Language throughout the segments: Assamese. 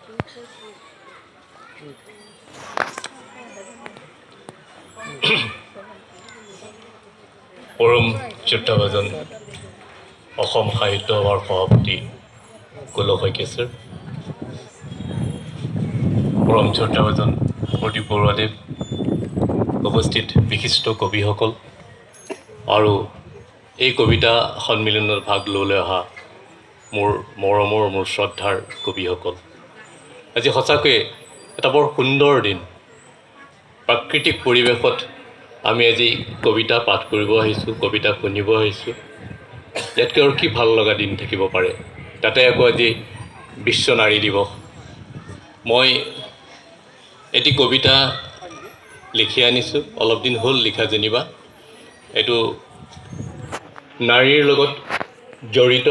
পৰম শ্ৰদ্ধাভাজন অসম সাহিত্য সভাৰ সভাপতি গোলক শইকীয়া ছাৰ, পৰম শ্ৰদ্ধাভাজন প্ৰদীপ বৰুৱাদেৱ, উপস্থিত বিশিষ্ট কবিসকল আৰু এই কবিতা সন্মিলনত ভাগ ল'বলৈ অহা মোৰ মৰমৰ, মোৰ শ্ৰদ্ধাৰ কবিসকল, আজি সঁচাকৈয়ে এটা বৰ সুন্দৰ দিন। প্ৰাকৃতিক পৰিৱেশত আমি আজি কবিতা পাঠ কৰিব আহিছোঁ, কবিতা শুনিব আহিছোঁ। ইয়াতকৈ আৰু কি ভাল লগা দিন থাকিব পাৰে? তাতে আকৌ আজি বিশ্ব নাৰী দিৱস। মই এটি কবিতা লিখি আনিছোঁ, অলপ দিন হ'ল লিখা যেনিবা। এইটো নাৰীৰ লগত জড়িত,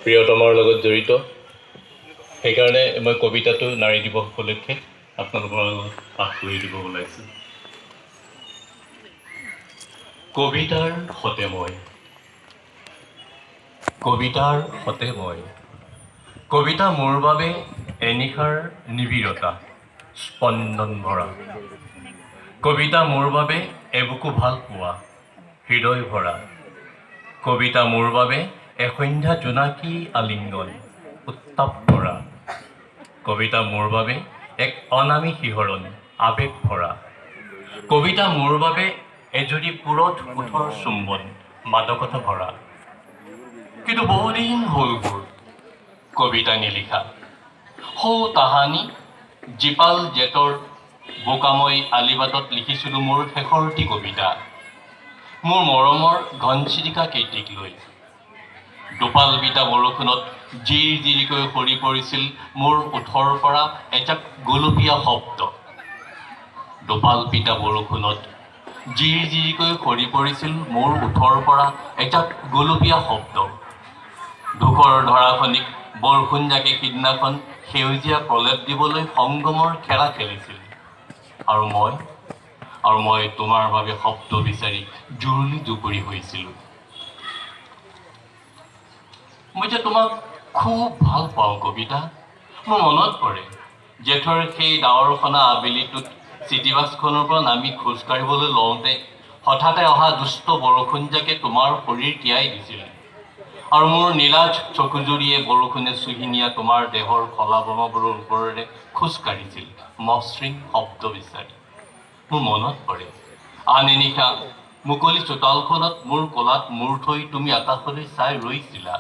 প্ৰিয়তমাৰ লগত জড়িত। সেইকাৰণে মই কবিতাটো নাৰী দিৱস উপলক্ষে আপোনালোকৰ আগত পাঠ কৰি দিব ওলাইছোঁ। কবিতাৰ সতে মই। কবিতাৰ সতে মই। কবিতা মোৰ বাবে এনিশাৰ নিবিড়তা, স্পন্দন ভৰা। কবিতা মোৰ বাবে এবুকু ভাল পোৱা, হৃদয় ভৰা। কবিতা মোৰ বাবে এসন্ধ্যা জোনাকী আলিংগন, উত্তাপ ভৰা। কবিতা মোৰ বাবে এক অনামী শিহৰণ, আৱেগ ভৰা। কবিতা মোৰ বাবে এজুৰি পুৰঠ ওঠৰ চুম্বন, মাদকতা ভৰা। কিন্তু বহুদিন হ'ল মোৰ কবিতা নিলিখা। সৌ তাহানি জীপাল জেঠৰ বোকাময় আলিবাটত লিখিছিলোঁ মোৰ শেষৰটি কবিতা, মোৰ মৰমৰ ঘনচিৰিকা কেইটিক লৈ। দোপাল পিটা বৰষুণত জিৰ জিৰিকৈ সৰি পৰিছিল মোৰ ওঠৰ পৰা এজাক গুলপীয়া শব্দ। দোপাল পিটা বৰষুণত জিৰ জিৰিকৈ সৰি পৰিছিল মোৰ ওঠৰ পৰা এজাক গুলপীয়া শব্দ। ধূসৰ ধৰাখনিক বৰষুণজাকে সিদিনাখন সেউজীয়া প্ৰলেপ দিবলৈ সংগমৰ খেলা খেলিছিল আৰু মই তোমাৰ বাবে শব্দ বিচাৰি জুৰুলি জুপুৰি হৈছিলোঁ। মই যে তোমাক খুব ভাল পাওঁ কবিতা। মোৰ মনত পৰে, জেঠৰ সেই ডাৱৰসনা আবেলিটোত চিটিবাছখনৰ পৰা নামি খোজ কাঢ়িবলৈ লওঁতে হঠাতে অহা দুষ্ট বৰষুণজাকে তোমাৰ শৰীৰ তিয়াই দিছিল আৰু মোৰ নীলাজ চকুযুৰিয়ে বৰষুণে চুহি নিয়া তোমাৰ দেহৰ খলা বমাবোৰৰ ওপৰেৰে খোজ কাঢ়িছিল মসৃণ শব্দ বিচাৰি। মোৰ মনত পৰে, আন এনিশা মুকলি চোতালখনত মোৰ কোলাত মূৰ থৈ তুমি আকাশলৈ চাই ৰৈছিলা।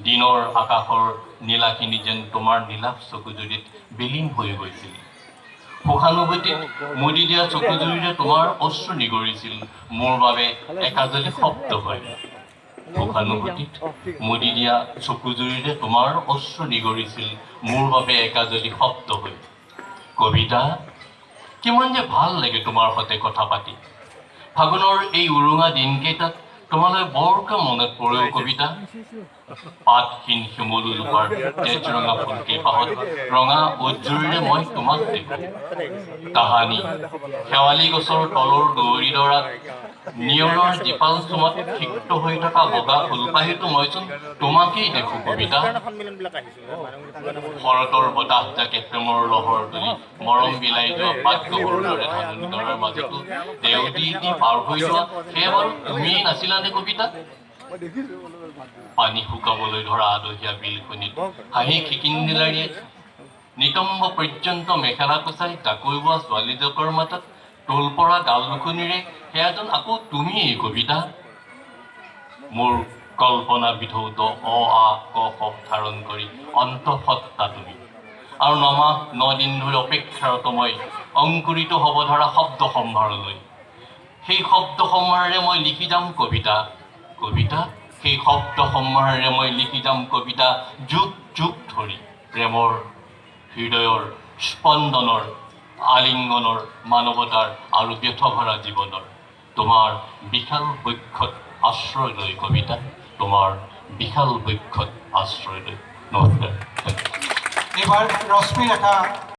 দিনৰ আকাশৰ নীলাখিনি যেন তোমাৰ নীলাভ চকুযুৰিত বিলীন হৈ গৈছিল। সুখানুভূতিত মুদি দিয়া চকুযুৰিৰে তোমাৰ অশ্ৰু নিগৰিছিল মোৰ বাবে একাজলি শব্দ হৈ। সুখানুভূতিত মুদি দিয়া চকুযুৰিৰে তোমাৰ অশ্ৰু নিগৰিছিল মোৰ বাবে একাজলি শব্দ হৈ। কবিতা, কিমান যে ভাল লাগে তোমাৰ সতে কথা পাতি। ফাগুনৰ এই উৰুঙা দিনকেইটাত তোমালৈ বৰকৈ মনত পৰে অ' কবিতা। পাতহীন শিমলুজোপাৰ তেজৰঙা ফুলকেইপাহত ৰঙা ওঁঠজুৰিৰে মই তোমাক দেখোঁ। তাহানি শেৱালি গছৰ তলৰ দুৱৰিডৰাত নিয়ৰৰ জীপাল চুমত সিক্ত হৈ থকা বগা ফুলপাহিতো মইচোন তোমাকেই দেখোঁ কবিতা। শৰতৰ বতাহ জাকে প্ৰেমৰ লহৰ তুলি মৰম বিলাই যোৱা পাত গহৰুৰ দৰে ধাননিডৰাৰ মাজতো দেও দি দি পাৰ হৈ যোৱা সেয়া বাৰু তুমিয়েই নাছিলানে কবিতা? পানী শুকাবলৈ ধৰা আদহীয়া বিলখনিত হাঁহি খিকিন্দিলাৰিয়ে নিতম্ব পৰ্যন্ত মেখেলা কোচাই জাকৈ বোৱা ছোৱালীজাকৰ মাতত টোল পৰা গাল দুখনিৰে সেয়া যেন আকৌ তুমিয়েই কবিতা। মোৰ কল্পনা বিধৌত অ আ ক খ ধাৰণ কৰি অন্তঃসত্ত্বা তুমি আৰু নমাহ ন দিন ধৰি অপেক্ষাৰত মই অংকুৰিত হ'ব ধৰা শব্দ সম্ভাৰলৈ। সেই শব্দ সম্ভাৰেৰে মই লিখি যাম কবিতা। কবিতা, সেই শব্দ সম্ভাৰেৰে মই লিখি যাম কবিতা যুগ যুগ ধৰি, প্ৰেমৰ, হৃদয়ৰ স্পন্দনৰ, আলিংগনৰ, মানৱতাৰ আৰু ব্যথভৰা জীৱনৰ, তোমাৰ বিশাল বক্ষত আশ্ৰয় লৈ। কবিতা, তোমাৰ বিশাল বক্ষত আশ্ৰয় লৈ। নমস্কাৰ। এইবাৰ ৰশ্মি ৰেখা।